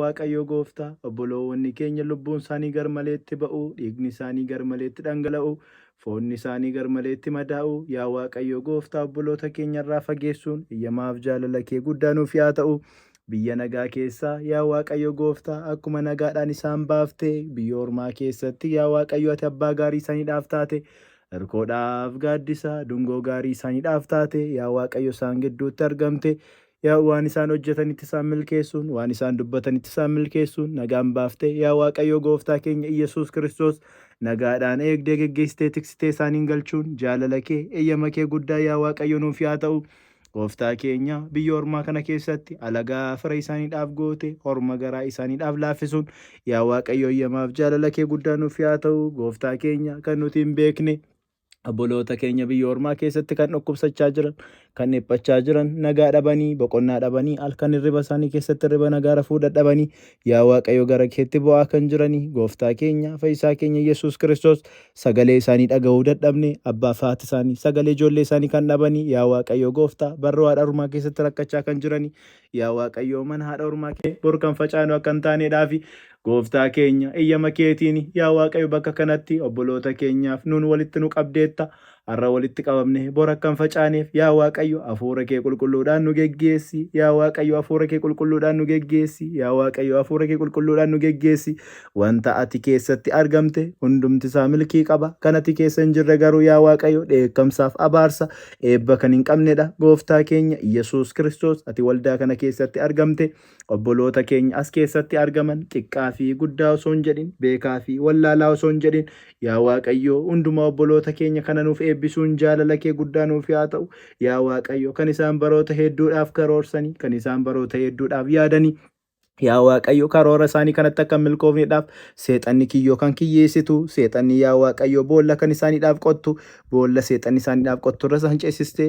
Waaqayyo Gooftaa, obboloonni keenya lubbuun isaanii garmaleetti ba'u, dhiigni isaanii garmaleetti dhangala'u, foonni isaanii garmaleetti madaa'u, yaa Waaqayyo Gooftaa obboloota keenya irraa fageessuun eeyyamaaf jaalala kee guddaa nuuf yaa ta'u. Biyya nagaa keessaa yaa Waaqayyo Gooftaa akkuma nagaadhaan isaan baafte biyya ormaa keessatti yaa Waaqayyo ati abbaa gaarii isaaniidhaaf taate hirkoodhaaf gaaddisa dungoo gaarii isaaniidhaaf taate yaa Waaqayyo isaan gidduutti argamte yaa waan isaan hojjetanitti isaan milkeessuun waan isaan dubbatanitti isaan milkeessuun nagaan baafte yaa Waaqayyo Gooftaa keenya Iyyasuus Kiristoos nagaadhaan eegdee geggeessitee tiksitee isaaniin galchuun jaalala kee eeyyama kee guddaa yaa Waaqayyo nuuf yaa ta'u. Gooftaa keenya biyya ormaa kana keessatti alagaa fira isaaniidhaaf goote horma garaa isaaniidhaaf laaffisuun yaa Waaqayyo eeyyamaaf jaalala kee guddaa nuuf yaa ta'u. Gooftaa keenya kan nuti hin beekne obboloota keenya biyya ormaa keessatti kan dhukkubsachaa jiran, kan dhiphachaa jiran, nagaa dhabanii, boqonnaa dhabanii, halkan hirriba isaanii keessatti hirriba nagaa rafuu dadhabanii, yaa Waaqayyo gara keetti bu'aa kan jiranii, Gooftaa keenya, Fayyisaa keenya Yesuus Kiristoos sagalee isaanii dhaga'uu dadhabne, abbaa fi haati isaanii sagalee ijoollee isaanii kan dhabanii, yaa Waaqayyo Gooftaa barruu haadha ormaa keessatti rakkachaa kan jiranii, yaa Waaqayyo mana haadha ormaa kee bor kan facaanu akka hin taaneedhaafi Gooftaa keenya eeyyama keetiin yaa Waaqayyo bakka kanatti obboloota keenyaaf nuun walitti nu qabdeetta. Har'a walitti qabamne bor akka hin facaaneef yaa Waaqayyo hafuura kee qulqulluudhaan nu geggeessi. Yaa Waaqayyo hafuura kee qulqulluudhaan nu geggeessi. Yaa Waaqayyo hafuura kee qulqulluudhaan nu geggeessi. Wanta ati keessatti argamte hundumti isaa milkii qaba. Kan ati keessa hin jirre garuu yaa Waaqayyo dheekkamsaaf abaarsa eebba kan hin qabnedha. Gooftaa keenya Iyyasuus Kiristoos ati waldaa kana keessatti argamte Obboloota keenya as keessatti argaman xiqqaa fi guddaa osoo hin jedhin, beekaa fi wallaalaa osoo hin jedhin, yaa Waaqayyo hundumaa obboloota keenya kana nuuf eebbisuun jaalala kee guddaa nuuf yaa ta'u. Yaa Waaqayyo kan isaan baroota hedduudhaaf karoorsanii, kan isaan baroota hedduudhaaf yaadanii, yaa Waaqayyo karoora isaanii kanatti akka hin milkoofneedhaaf seexanni kiyyoo kan kiyyeessitu, seexanni yaa Waaqayyo boolla kan isaaniidhaaf qottu, boolla seexanni isaaniidhaaf qottu irra isaan ceesiste.